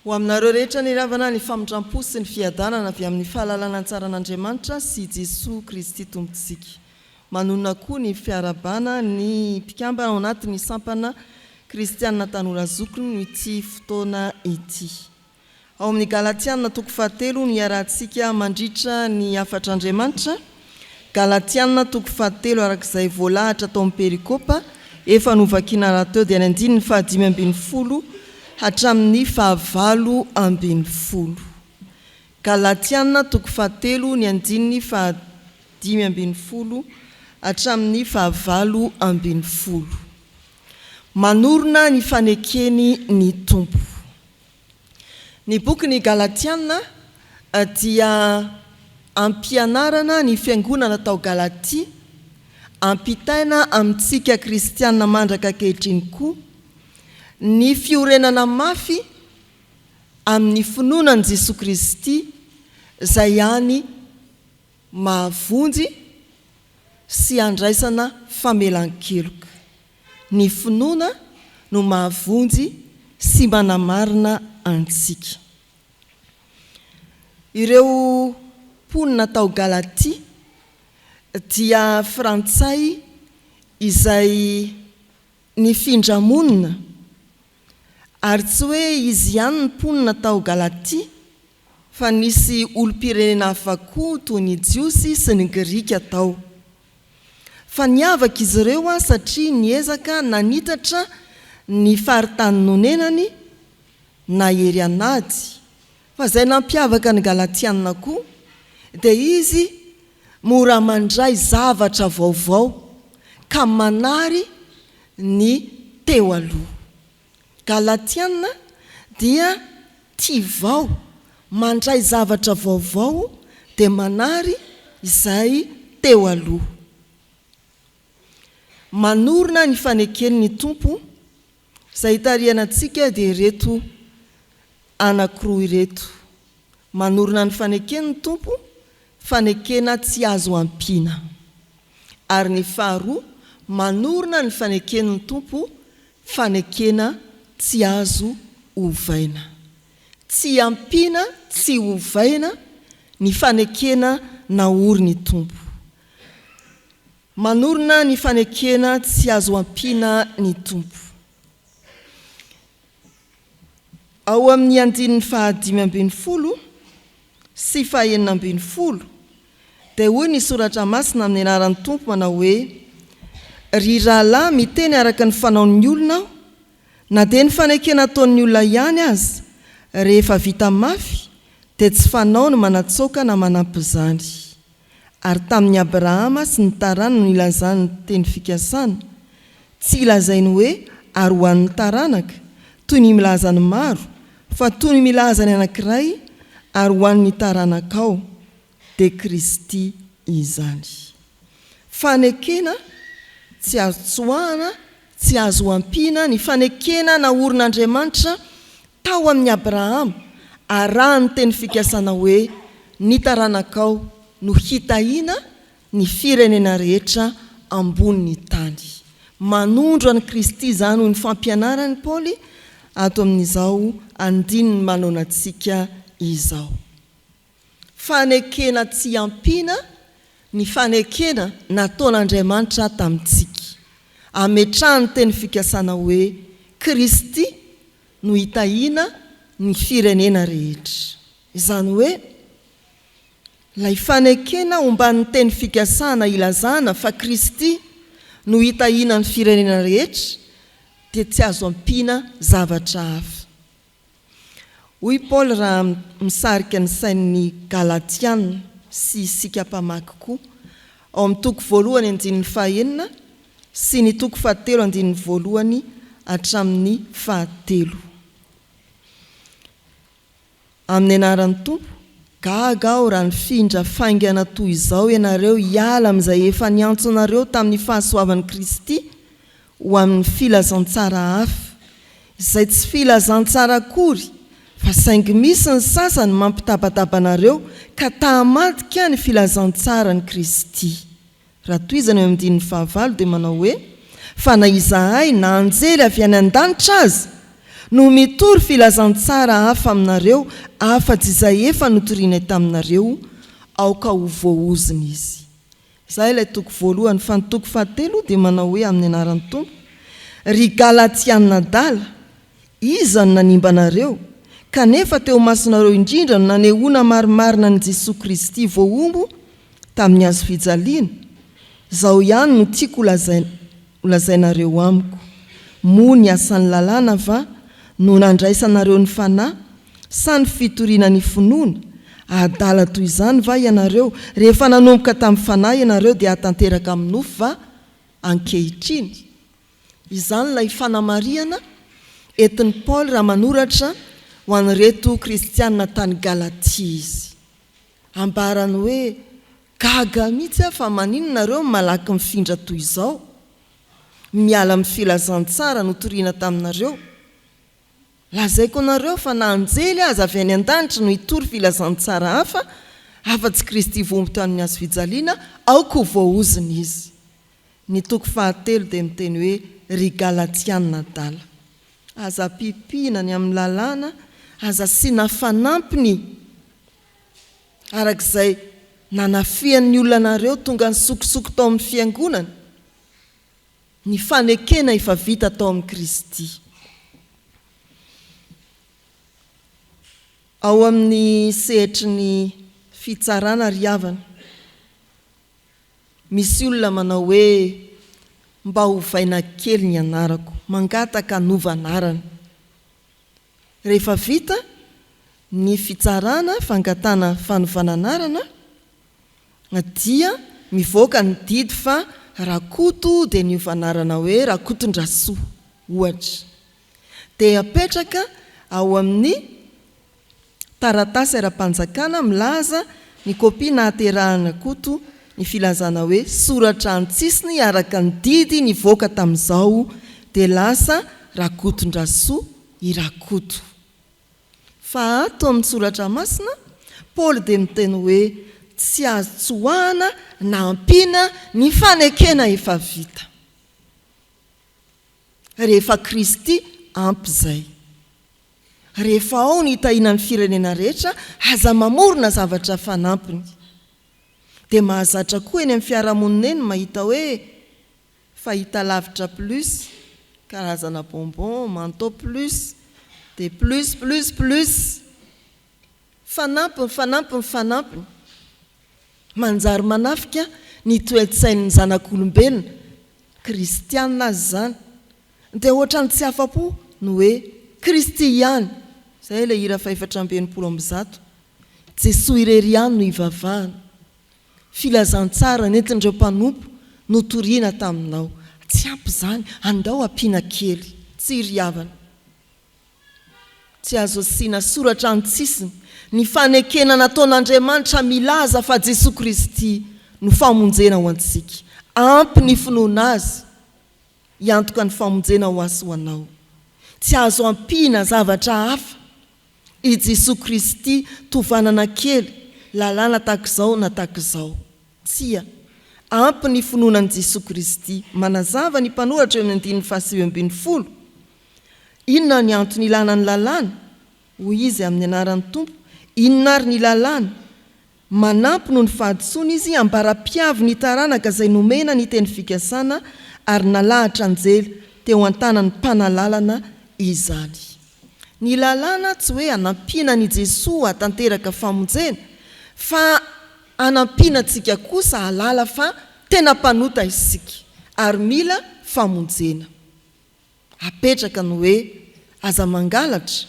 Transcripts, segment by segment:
Ho aminareo rehetra ny ravana ny famindrampo sy ny fiadanana avy amin'ny fahalalana ny tsaran'Andriamanitra sy Jesoa Kristy Tompontsika. Manonona koa ny fiarahabana ny mpikambana ao anatin'ny sampana Kristianina Tanora Zokiny ity fotoana ity. Ao amin'ny Galatiana toko fahatelo no iarahantsika mandritra ny hafatr'Andriamanitra, Galatiana toko fahatelo araka izay voalahatra tao amin'ny perikopa efa novakiana rahateo dia ny andininy fahadimy ambin'ny folo hatramin'ny fahavalo ambin'ny folo. Galatiana toko fahatelo ny andininy fahadimy ambin'ny folo hatramin'ny fahavalo ambin'ny folo. Manorina ny fanekeny ny Tompo. Ny bokin'ny Galatiana dia ampianarana ny fiangonana tao Galatia, ampitaina amintsika kristiana mandraka ankehitriny koa, ny fiorenana mafy amin'ny finoana an'i Jesoa Kristy izay hany mahavonjy sy andraisana famelan-keloka. Ny finoana no mahavonjy sy manamarina antsika. Ireo mponina tao Galatia dia Frantsay izay nifindra monina, ary tsy hoe izy ihany ny mponina tao Galatia fa nisy olom-pirenena hafa koa toy ny Jiosy sy ny Grika tao. Fa niavaka izy ireo satria niezaka nanitatra ny faritany nonenany na hery an'ady. Fa izay nampiavaka ny Galatiana koa dia izy mora mandray zavatra vaovao ka manary ny teo aloha. Galatiana dia tia vao, mandray zavatra vaovao dia manary izay teo aloha. Manorina ny fanekeny ny Tompo, izay itarihana antsika dia ireto anankiroa ireto. Manorina ny fanekeny ny Tompo, fanekena tsy azo ampiana. Ary ny faharoa, manorina ny fanekeny ny Tompo, fanekena tsy azo ovaina. Tsy ampiana, tsy ovaina ny fanekena naorin'ny Tompo. Manorina ny fanekena tsy azo ampiana ny Tompo. Ao amin'ny andininy fahadimy ambin'ny folo sy fahenina ambin'ny folo dia hoy ny Soratra Masina amin'ny anaran'ny Tompo manao hoe, Ry rahalahy, miteny araka ny fanaon'ny olona aho, na dia ny fanekena ataon'ny olona ihany aza, rehefa vita mafy, dia tsy fanao ny manatsoaka na manampy izany. Ary tamin'i Abrahama sy ny taranany no ilazany ny teny fikasana, tsy ilazainy hoe ary ho an'ny taranaka, toy ny milaza ny maro, fa toy ny milaza ny anankiray, ary ho an'ny taranakao, dia Kristy izany. Fanekena tsy azo tsoahana, tsy azo ampiana ny fanekena naorin'Andriamanitra tao amin'i Abrahama, arahan'ny teny fikasana hoe, Ny taranakao no hitahiana ny firenena rehetra ambonin'ny tany. Manondro an'i Kristy izany hoy ny fampianaran'i Paoly ato amin'izao andininy manoloana antsika izao. Fanekena tsy ampiana ny fanekena nataon'Andriamanitra tamintsika. Ametrahany teny fikasana hoe Kristy no hitahiana ny firenena rehetra. Izany hoe, ilay fanekena omban'ny teny fikasana ilazana fa Kristy no hitahiana ny firenena rehetra dia tsy azo ampiana zavatra hafa. Hoy Paoly raha misarika ny sain'ny Galatiana sy isika mpamaky koa, ao amin'ny toko voalohany andininy fahenina sy ny toko fahatelo andininy voalohany hatramin'ny fahatelo. Amin'ny anaran'ny Tompo, gaga aho raha nifindra faingana toy izao ianareo hiala amin'izay efa niantso anareo tamin'ny fahasoavan'i Kristy ho amin'ny filazantsara hafa, izay tsy filazantsara akory, fa saingy misy ny sasany mampitabataba anareo ka ta-hamadika ny filazantsaran'i Kristy. Raha tohizana eo amin'ny andininy fahavalo dia manao hoe, Fa na izahay na anjely avy any an-danitra aza. no mitory filazantsara hafa aminareo afa-tsy izay efa notorianay taminareo, aoka ho voaozona izy. Izay ilay toko voalohany, fa ny toko fahatelo dia manao hoe amin'ny anaran'ny Tompo, Ry Galatiana adala, iza no nanimba anareo, kanefa teo imasonareo indrindra no nanehoana marimarina an'i Jesoa Kristy voahombo tamin'ny hazofijaliana? Izao ihany no tiako holazainareo amiko, moa ny asan'ny lalàna va no nandraisanareo ny Fanahy, sa ny fitoriana ny finoana? Adala toy izany va ianareo? Rehefa nanomboka tamin'ny Fanahy ianareo dia hahatanteraka amin'ny nofo va ankehitriny? Izany ilay fanamarihana entin'i Paoly raha manoratra ho an'ireto kristiana tany Galatia izy. Ambarany hoe, Gaga mihitsy aho fa maninona nareo no malaky mifindra toy izao? Miala amin'ny filazantsara notoriana taminareo? Lazaiko anareo fa na anjely aza avy any an-danitra no hitory filazantsara hafa afa-tsy Kristy voahombo tamin'ny hazo fijaliana, aoka ho voaozona izy. Ny toko fahatelo dia miteny hoe, Ry Galatiana adala! Aza pipihina ny amin'ny lalàna, aza asiana fanampiny araka izay nanafihan'ny olona anareo tonga nisokosoko tao amin'ny fiangonana, ny fanekena efa vita tao amin'i Kristy. Ao amin'ny sehatry ny fitsarana ry havana, misy olona manao hoe mba ovaina kely ny anarako, mangataka hanova anarana. Rehefa vita ny fitsarana fangatahana fanovana anarana dia mivoaka ny didy fa Rakoto dia niova anarana hoe Rakotondrasoa ohatra. Dia apetraka ao amin'ny taratasy ara-panjakana milaza ny kopia nahaterahan'i Rakoto ny filazana hoe soratra an-tsisiny araka ny didy nivoaka tamin'izao dia lasa Rakotondrasoa i Rakoto. Fa ato amin'ny Soratra Masina, Paoly dia miteny hoe tsy azo tsoahana na ampiana ny fanekena efa vita. Rehefa Kristy ampy izay. Rehefa ao ny hitahiana ny firenena rehetra, aza mamorona zavatra fanampiny. Dia mahazatra koa eny amin'ny fiarahamonina eny mahita hoe fahitalavitra plus, karazana bonbon, manteau plus, dia plus plus plus. Fanampiny, fanampiny, fanampiny. Manjary manafika ny toe-tsain'ny zanak'olombelona, kristiana aza izany, dia ohatran'ny tsy afa-po ny hoe Kristy ihany, izay ilay hira fahefatra amby 160, Jesoa irery ihany no ivavahana. Filazantsara nentin'ireo mpanompo notoriana taminao. Tsy ampy izany, andao ampiana kely. Tsia ry havana. Tsy azo asiana soratra an-tsisiny ny fanekena nataon'Andriamanitra milaza fa Jesoa Kristy no famonjena ho antsika. Ampy ny finoana Azy hiantoka ny famonjena ho ahy sy ho anao. Tsy azo ampiana zavatra hafa. I Jesoa Kristy tovanana kely, lalàna tahak'izao na tahak'izao. Tsia. Ampy ny finoana an'i Jesoa Kristy. Manazava ny mpanoratra eo amin'ny andininy faha-19. Inona ny antony ilàna ny lalàna? Hoy izy amin'ny anaran'ny Tompo, Inona àry ny lalàna? Manampy noho ny fahadisoana izy ambara-piavy ny taranaka izay nomena ny teny fikasana ary nalahatra anjely teo an-tanan'ny mpanalalana izany. Ny lalàna tsy hoe hanampiana an'i Jesoa hahatanteraka famonjena fa hanampiana antsika kosa hahalala fa tena mpanota isika ary mila famonjena. Apetraka ny hoe aza mangalatra,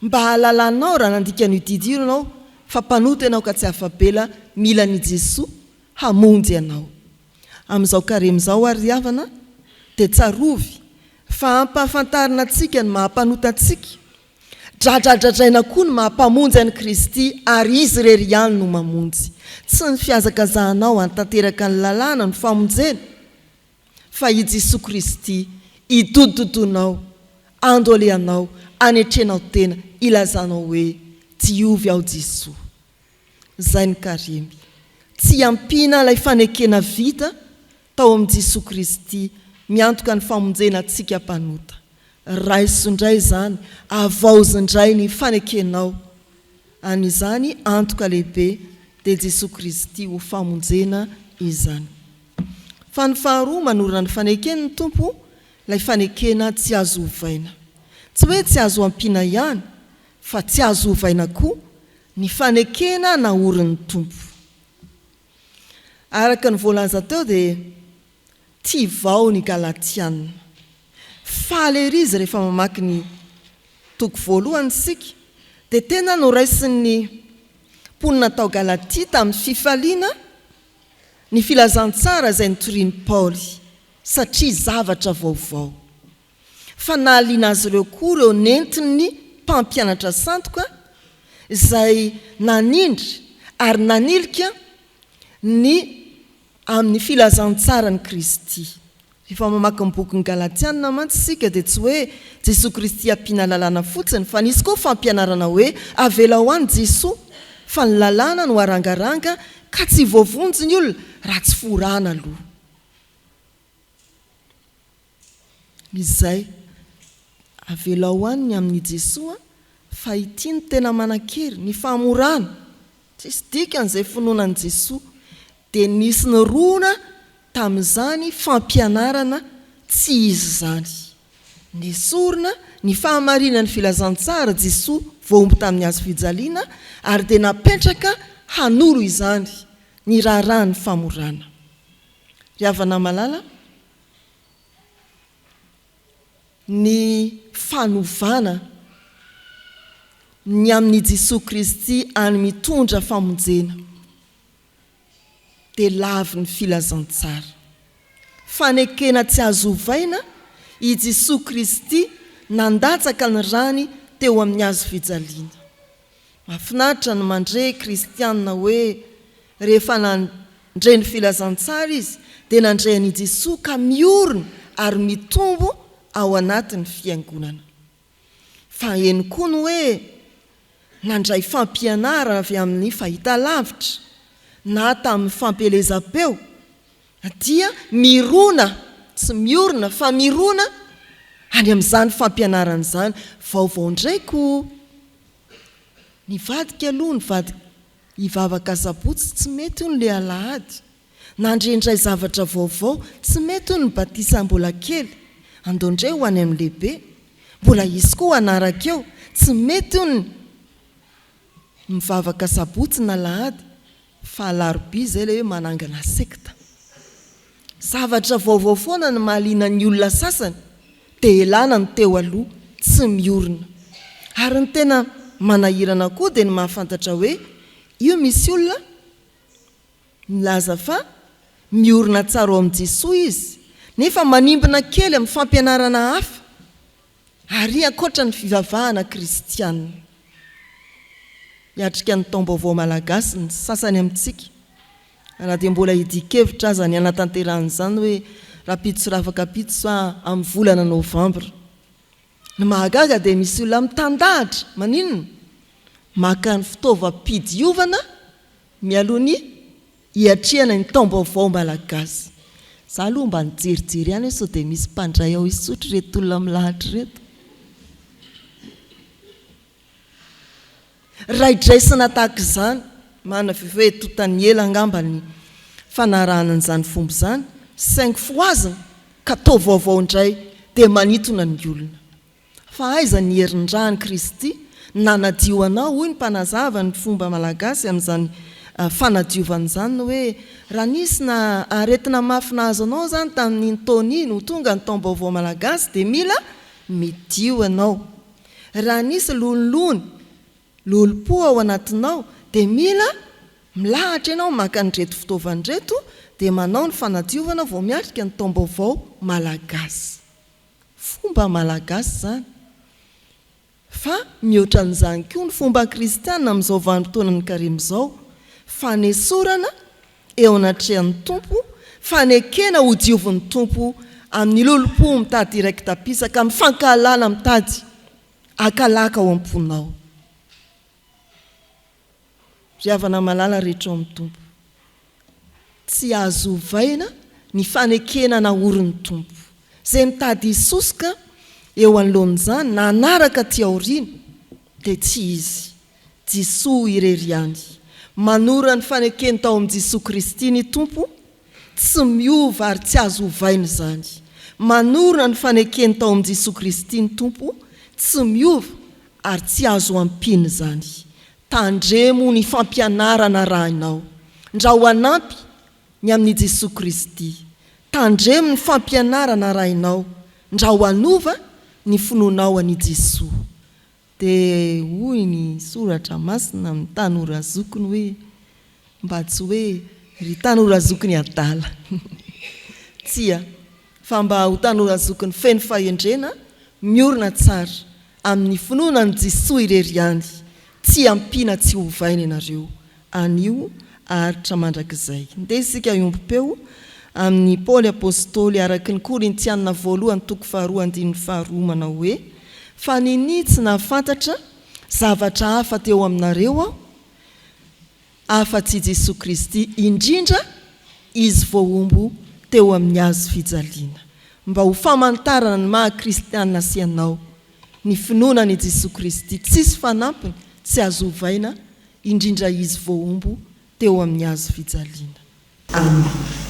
mba hahalalanao raha nandika an'io didy io ianao fa mpanota ianao ka tsy afa-bela mila an'i Jesoa hamonjy anao. Amin'izao karemy izao ary ry havana dia tsarovy fa ampahafantarina antsika ny maha mpanota antsika, dradradradraina koa ny maha mpamonjy an'i Kristy ary Izy irery ihany no mamonjy. Tsy ny fihazakazahanao hanatanteraka ny lalàna no famonjena, fa i Jesoa Kristy idododonao, andohalehanao, anetrenao tena, ilazanao hoe, Diovy aho Jesoa. Izay ny karemy. Tsy ampiana ilay fanekena vita tao amin'i Jesoa Kristy miantoka ny famonjena antsika mpanota. Raiso indray izany, avaozy indray ny fanekenao an'izany antoka lehibe dia Jesoa Kristy ho famonjena izany. Fa ny faharoa, manorina ny fanekeny ny Tompo, ilay fanekena tsy azo ovaina. Tsy hoe tsy azo ampiana ihany, fa tsy azo ovaina koa ny fanekena naorin'ny Tompo. Araka ny voalaza teo dia tia vao ny Galatiana. Faly ery izy rehefa mamaky ny toko voalohany isika dia tena noraisin'ny mponina tao Galatia tamin'ny fifaliana ny filazantsara izay notorian'i Paoly satria zavatra vaovao. Fa nahaliana azy ireo koa ireo nentin'ny mpampianatra sandoka izay nanindry ary nanilika ny amin'ny filazantsaran'i Kristy. Rehefa mamaky ny bokin'ny Galatiana mantsy isika dia tsy hoe Jesoa Kristy ampiana lalàna fotsiny fa nisy koa fampianarana hoe avelao any Jesoa fa ny lalàna no arangaranga ka tsy voavonjy ny olona raha tsy forana aloha. Izay. Avelao any ny amin'i Jesoa fa ity no tena manan-kery, ny fahamorana. Tsisy dikany izay finoana an'i Jesoa. Dia nisy nirona tamin'izany fampianarana tsy izy izany. Nesorina ny fahamarinan'ny filazantsara Jesoa voahombo tamin'ny hazo fijaliana ary dia napetraka hanoro izany ny raharahan'ny famorana. Ry havana malala, ny fanovana ny amin'i Jesoa Kristy any mitondra famonjena dia lavin'ny filazantsara. Fanekena tsy azo ovaina i Jesoa Kristy nandatsaka ny rany teo amin'ny hazo fijaliana. Mahafinaritra ny mandre kristiana hoe rehefa nandre ny filazantsara izy dia nandre an' i Jesoa ka miorina ary mitombo ao anatin'ny fiangonana. Fa heno koa ny hoe nandray fampianarana avy amin'ny fahitalavitra na tamin'ny fampielezam-peo dia mirona, tsy miorina fa mirona any amin'izany fampianarana izany. Vaovao indray ko Nivadika aloha ny vady hivavaka asabotsy tsy mety hono le alahady, nandre indray zavatra vaovao tsy mety hono ny batisa mbola kely, andao indray ho any amin'ny lehibe, mbola hisy koa hanaraka eo, tsy mety hono ny mivavaka asabotsy na alahady Fa alarobia izay ilay hoe manangana sekta. Zavatra vaovao foana no mahaliana ny olona sasany dia elana ny teo aloha tsy miorina. Ary ny tena manahirana koa dia ny mahafantatra hoe io misy olona milaza fa miorina tsara ao amin'i Jesoa izy nefa manimbina kely amin'ny fampianarana hafa ary ankoatra ny fivavahana kristiana. Hiatrika ny taom-baovao malagasy ny sasany amintsika, na dia mbola hidian-kevitra aza ny hanatanterahana izany hoe rahampitso sy rahafakampitso sa amin'ny volana novambra. Ny mahagaga dia misy olona mitandahatra, maninona? Maka ny fitaovam-pidiovana mialoha ny hiatrehana ny taom-baovao malagasy. Za aloha mba nijerijery ihany hoe sao dia misy mpandray ao Isotry ireto olona milahatra ireto. Raidraisina tahaka izany, marina ve hoe tontan'ny ela angamba ny fanarahana an'izany fomba izany, saingy fohazina ka toa vaovao indray dia manintona ny olona. Fa aiza ny herin-dRan'i Kristy nanadio anao, hoy ny mpanazava ny fomba malagasy amin'izany fanadiovana izany hoe raha nisy na aretina mafy nahazo anao izany tamin'iny taona iny ho tonga ny taom-baovao malagasy dia mila midio ianao. Raha nisy lonilony, lolompo ao anatinao dia mila milahatra ianao maka an'ireto fitaovana ireto dia manao ny fanadiovana vao miatrika ny taom-baovao malagasy. Fomba malagasy izany. Fa mihoatra an'izany koa ny fomba kristiana amin'izao vanim-potoanan'ny karemy izao, fanesorana eo anatrehan'ny Tompo, fanekena ho diovin'ny Tompo amin'ny lolompo mitady hiraiki-tapisaka, amin'ny fankahalana mitady hakalaka ao am-ponao. Ry havana malala rehetra ao amin'ny Tompo, tsy azo ovaina ny fanekena naorin'ny Tompo. Izay mitady hisosoka Eo anoloan'izany, na hanaraka aty aoriana, dia tsy izy. Jesoa irery ihany. Manora ny fanekeny tao amin'i Jesoa Kristy ny Tompo, tsy miova ary tsy azo ovaina izany. Manorina ny fanekeny tao amin'i Jesoa Kristy ny Tompo, tsy miova ary tsy azo ampiana izany. Tandremo ny fampianarana arahinao. Ndrao hanampy ny amin'i Jesoa Kristy. Tandremo ny fampianarana arahinao. Ndrao hanova ny finoanao an'i Jesoa. Dia hoy ny Soratra Masina amin'ny tanora zokiny hoe, mba tsy hoe ry tanora zokiny adala. Tsia, fa mba ho tanora zokiny feno fahendrena, miorina tsara amin'ny finoana an'i Jesoa irery ihany, tsy ampiana tsy ovaina ianareo, anio haharitra mandrakizay. Ndeha isika hiombom-peo amin'i Paoly Apostoly araka ny Korintiana voalohany toko faharoa andininy faharoa manao hoe, Fa ninia tsy nahafantatra zavatra hafa teo aminareo aho, afa-tsy i Jesoa Kristy, indrindra Izy voahombo teo amin'ny hazo fijaliana. Mba ho famantarana ny maha kristiana sy anao, ny finoana an' i Jesoa Kristy, tsisy fanampiny, tsy azo ovaina, indrindra Izy voahombo teo amin'ny hazo fijaliana. Amen.